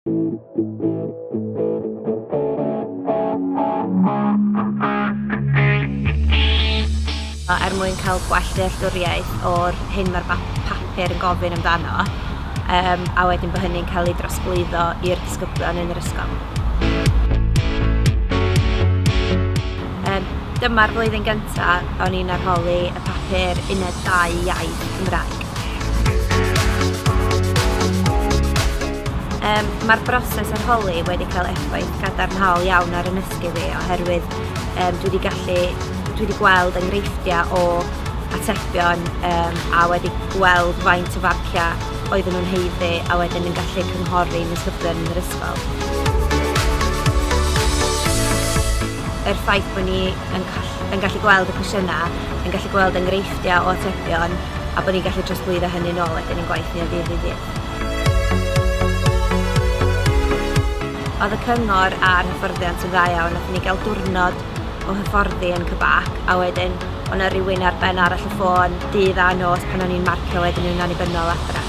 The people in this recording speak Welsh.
Er mwyn cael gwell dealltwriaeth o'r hyn mae'r papur yn gofyn amdano, um, a wedyn bod hynny'n cael ei drosglwyddo i'r disgyblion yn yr ysgol. Um, dyma'r flwyddyn gyntaf o'n i'n arholi y papur Uned 2 Iaith Cymraeg. Um, Mae'r broses arholi wedi cael effaith gadarnhaol iawn ar y nysgu fi oherwydd um, dwi wedi gallu, dwi wedi gweld enghreifftiau o atebion um, a wedi gweld faint o farciau oedden nhw'n haeddu a wedyn yn gallu cynghori nisgyblion yn yr ysgol. Yr ffaith bod ni yn, yn gallu gweld y cwestiynau, yn gallu gweld enghreifftiau o atebion a bod ni'n gallu trosglwyddo hynny nôl wedyn i'n gwaith ni o ddydd i ddydd. Oedd y cyngor a'r hyfforddiant yn dda iawn. Nathon ni gael diwrnod o hyfforddi yn Cybac a wedyn o' 'na rywun ar ben arall y ffôn dydd a nos pan o'n i'n marcio wedyn yn annibynnol adra.